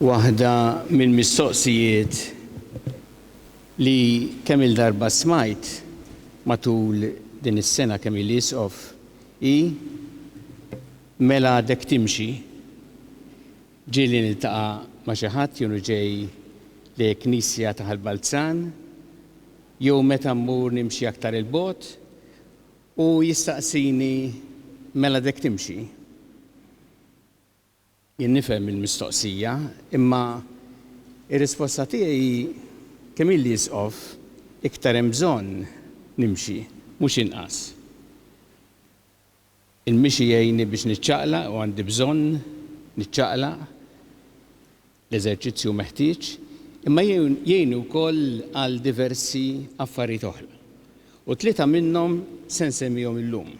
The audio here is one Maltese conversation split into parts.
Waħda mill-mistoqsijiet li kemm-il darba smajt matul din is-sena kemm ili Isqof hi, Mela għadek timxi? Ġieli niltaqa' ma' xi ħadd jien u ġej lejn knisja ta' Ħal Balzan jew meta mmur nimxi aktar 'il bogħod u jistaqsini mela għadek timxi? Jien nifhem il-mistoqsija, imma r-risposta tiegħi hi kemm ili Isqof, iktar hemm bżonn nimxi, mhux inqas. Il-mixi jgħinni biex niċċaqlaq u għandi bżonn niċċaqlaq, l-eżerċizzju hu meħtieġ, imma jgħinni wkoll għal diversi affarijiet oħra. U tlieta minnhom se nsemmihom illum.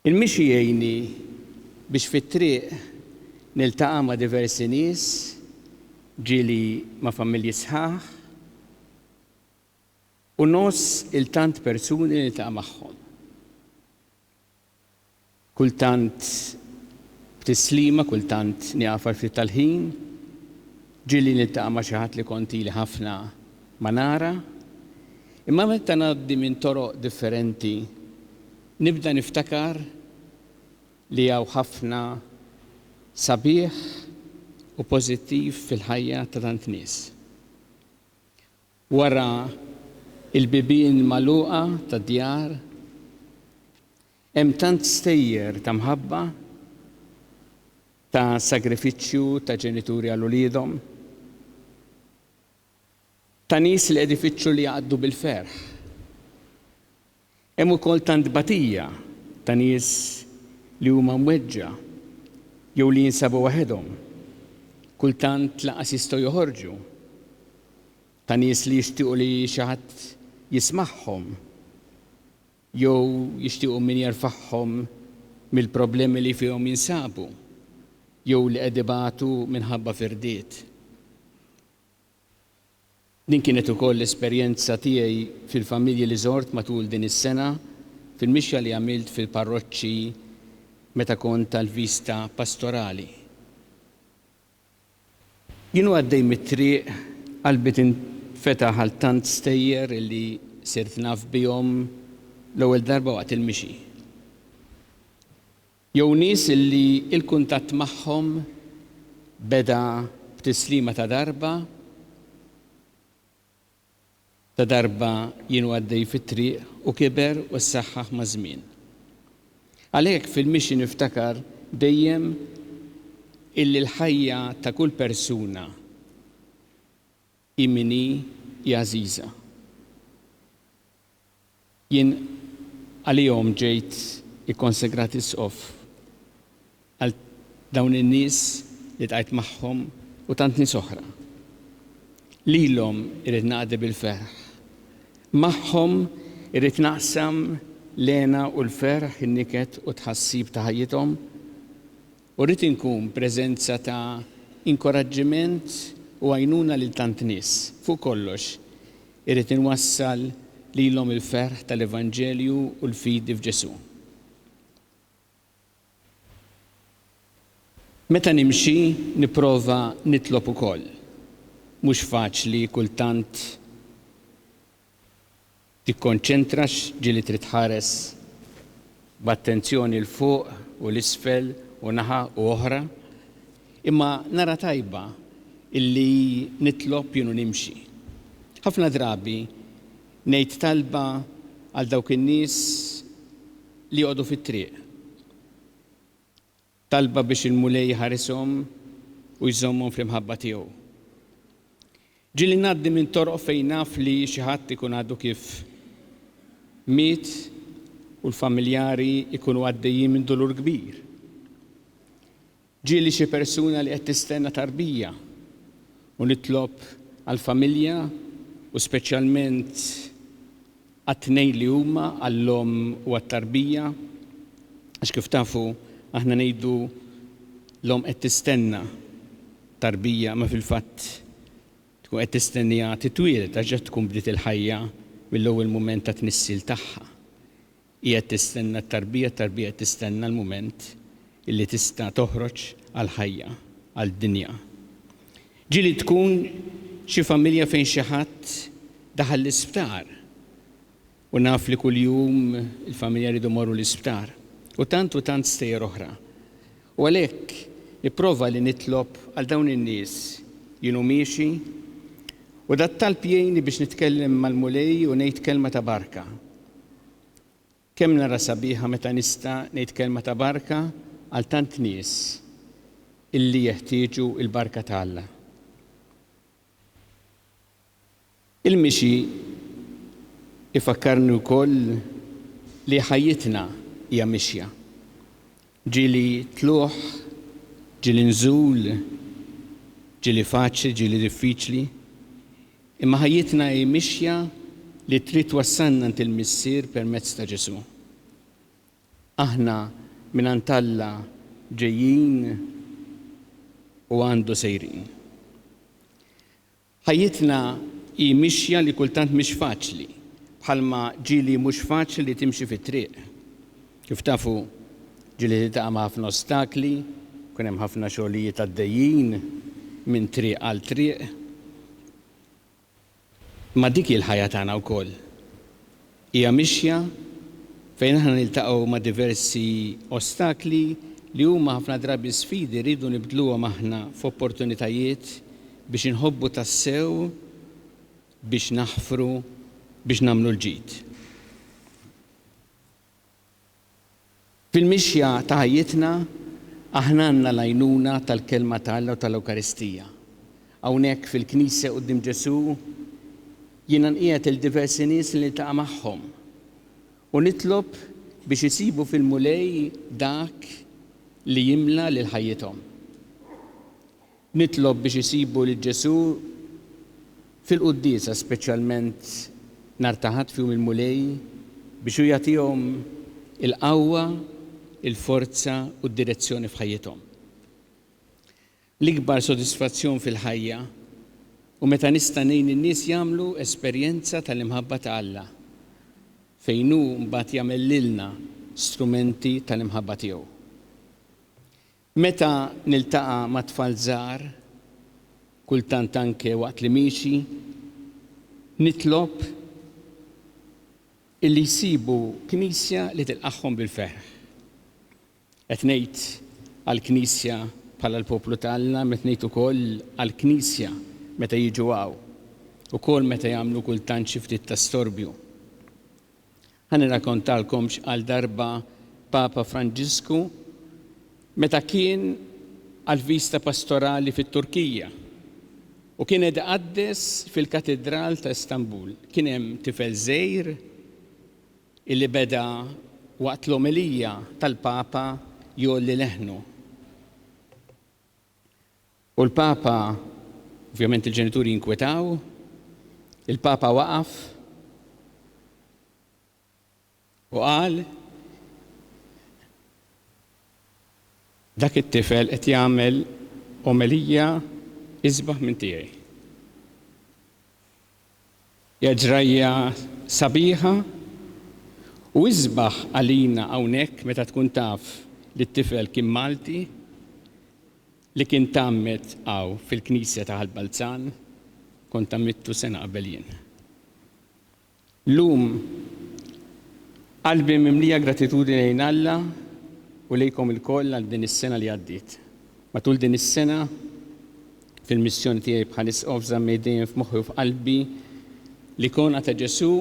Il-mixi jgħinni biex fit-triq niltaqa' ma' diversi nies, ġieli ma' familji sħaħ, u ngħożż 'il tant persuni li niltaqa' magħhom. Kultant b'tislima, kultant nieqaf għal ftit tal-ħin, ġieli niltaqa' ma' xi ħadd li kont ili ħafna ma nara. Imma meta ngħaddi minn toroq differenti, Nibda niftakar li hawn ħafna sabiħ u pożittiv fil-ħajja ta' tant nies. Wara l-bibien magħluqa tad-djar, hemm tant stejjer ta' mħabba, ta' sagrifiċċju ta' ġenituri għal uliedhom, ta' nies li qed ifittxu li jgħaddu bil-ferħ. Hemm ukoll tant tbatija ta' nies li huma mweġġa' jew li jinsabu waħedhom, kultant lanqas jistgħu joħorġu, ta' nies li jixtiequ li xi ħadd jismagħhom jew jixtiequ min jerfagħhom mill-problemi li fihom jinsabu jew li qed ibatu minħabba firdiet. Din kienet ukoll l-esperjenza tiegħi fil-familji li żort matul din is-sena fil-mixja li għamilt fil-parroċċi meta kont għall-viżta pastorali. Jien u għaddej mit-triq qalbi tinfetaħ għal tant stejjer li sirt naf bihom l-ewwel darba waqt il-mixi. Jew nies li l-kuntatt magħhom beda b'tislima ta' darba, ta' darba jien u għaddej fit-triq u kiber u ssaħħaħ maż-żmien. Għalhekk fil-mixi niftakar dejjem illi l-ħajja ta' kull persuna hi min hi hi għażiża. Jien għalihom ġejt ikkonsegrat isqof, għal dawn in-nies li ltqajt magħhom u tant nies oħra. Lilhom irrid naqdi bil-ferħ. Magħhom irrid naqsam l-hena u l-ferħ, in-niket u t-tħassib ta' ħajjithom, u rrid inkun preżenza ta' inkoraġġiment u għajnuna lil tant nies. Fuq kollox, Irrid inwassal lilhom il-ferħ tal-Evanġelju u l-fidi f'Ġesù. Meta nimxi nipprova nitlob ukoll. Mhux faċli kultant tikkonċentra x'ġieli trid tħares b'attenzjoni 'l fuq u 'l isfel u naħa u oħra, imma nara tajba illi nitlob jien u nimxi. Ħafna drabi ngħid talba għal dawk in-nies li joqogħdu fit-triq. Talba biex il-Mulej iħarishom u jżommhom fl-imħabba tiegħu. Ġieli ngħaddi minn toroq fejn naf li xi ħadd ikun għadu kif miet u l-familjari jkunu għaddejjin minn dulur kbir. Ġieli xi persuna li qed tistenna tarbija u nitlob għall-familja u speċjalment għat-tnejn li huma, għall-omm u għat-tarbija, għax kif tafu aħna ngħidu l-omm qed tistenna tarbija imma fil-fatt tkun qed tistenniha titwieled għax ġa tkun bdiet il-ħajja mill-ewwel mument tat-tnissil tagħha. Hi qed tistenna t-tarbija, t-tarbija qed tistenna l-mument illi tista' toħroġ għall-ħajja. għal dinja. Ġieli tkun xi familja fejn xi ħadd daħal l-isptar u naf li kuljum il-familja jridu jmorru l-isptar u tant u tant stejjer oħra. U għalhekk nipprova li nitlob għal dawn in-nies jien u miexi u dat-talb jgħinni biex nitkellem mal-Mulej u ngħid kelma ta' barka. Kemm nara sabiħa meta nista' ngħid kelma ta' barka għal tant nies illi jeħtieġu l-barka ta' Alla. Il-mixi ifakkarni wkoll li ħajjitna hija mixja. Ġieli tlugħ, ġieli nżul, ġieli faċli, ġieli diffiċli. Imma ħajjitna hi mixja li trid twassalna għand il-Missier permezz ta' Ġesù. Aħna mingħand Alla ġejjin u għandu sejrin. Ħajjitna hi mixja li kultant mhix faċli, bħalma ġieli mhux faċli li timxi fit-triq. Kif tafu, ġieli tiltaqa' ma' ħafna ostakli, ikun hemm ħafna xogħlijiet għaddejjin minn triq għal triq. Imma dik hi l-ħajja tagħna wkoll. Hija mixja fejn aħna niltaqgħu ma' diversi ostakli li huma ħafna drabi sfidi rridu nibdluhom aħna f'opportunitajiet biex inħobbu tassew, biex naħfru, biex nagħmlu l-ġid. Fil-mixja ta' ħajjitna, aħna għandna l-għajnuna tal-Kelma ta' Alla u tal-Ewkaristija. Hawnhekk fil-knisja quddiem Ġesù, jiena nqiegħed lil diversi nies li niltaqa' magħhom u nitlob biex isibu fil-Mulej dak li jimla lil ħajjithom. Nitlob biex isibu lil Ġesù fil-quddiesa speċjalment nhar ta' Ħadd f'Jum il-Mulej biex hu jagħtihom il-qawwa, il-forza u d-direzzjoni f'ħajjithom. L-ikbar sodisfazzjon fil-ħajja hu meta nista' ngħin in-nies jagħmlu esperjenza tal-imħabba ta' Alla, fejn hu mbagħad jagħmel lilna strumenti tal-imħabba tiegħu. Meta niltaqa' ma' tfal żgħar, kultant anke waqt li miexi, nitlob illi jsibu knisja li tilqagħhom bil-ferħ. Qed ngħid għall-Knisja bħala l-poplu ta' Alla, imma qed ngħid ukoll għall-Knisja meta jiġu hawn, ukoll meta jagħmlu kultant xi ftit ta' storbju. Ħa nirrakontalkom x'qal darba Papa Franġisku meta kien għal viżta pastorali fit-Turkija u kien qed iqaddes fil-Katidral ta' Istanbul. Kien hemm tifel żgħir illi beda waqt l-omelija tal-Papa jgħolli leħnu. U l-Papa, ovvjament il-ġenituri inkwetaw, il-Papa waqaf u qal dak it-tifel qed jagħmel omelija isbaħ minn tiegħi. Hija ġrajja sabiħa u isbaħ għalina hawnhekk meta tkun taf li t-tifel kien Malti, li kien tgħammed hawn fil-knisja ta' Ħal Balzan, kont tgħammidtu sena qabel jien. Llum qalbi mimlija gratitudni lejn Alla u lejkom ilkoll għal din is-sena li għaddiet. Matul din is-sena, fil-missjoni tiegħi bħal isqof żammejt dejjem f'moħħi u f'qalbi l-ikona ta' Ġesù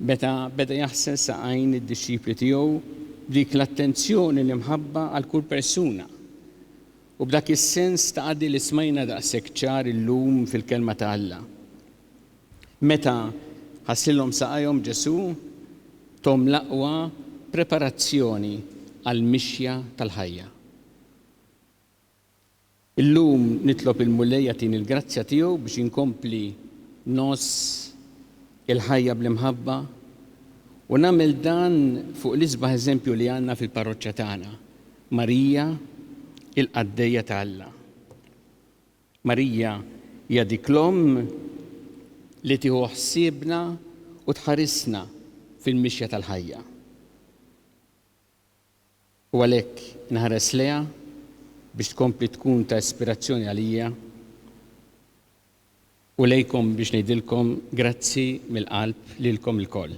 meta beda jaħsel saqajn id-dixxipli tiegħu b'dik l-attenzjoni l-imħabba għal kull persuna u b'dak is-sens ta' qadi li smajna daqshekk ċar illum fil-Kelma ta' Alla. Meta ħaslilhom saqajhom Ġesù thom l-aqwa preparazzjoni għall-mixja tal-ħajja. Illum nitlob il-Mulej jagħtini l-grazzja tiegħu biex inkompli ngħożż il-ħajja bl-imħabba u nagħmel dan fuq l-isbaħ eżempju li għandna fil-parroċċa tagħna, Marija, il-qaddejja ta' Alla. Marija hija dik l-omm li tieħu ħsiebna u tħarisna fil-mixja tal-ħajja. U għalhekk inħares lejha biex tkompli tkun ta' ispirazzjoni għalija u lejkom biex ngħidilkom grazzi mill-qalb lilkom ilkoll.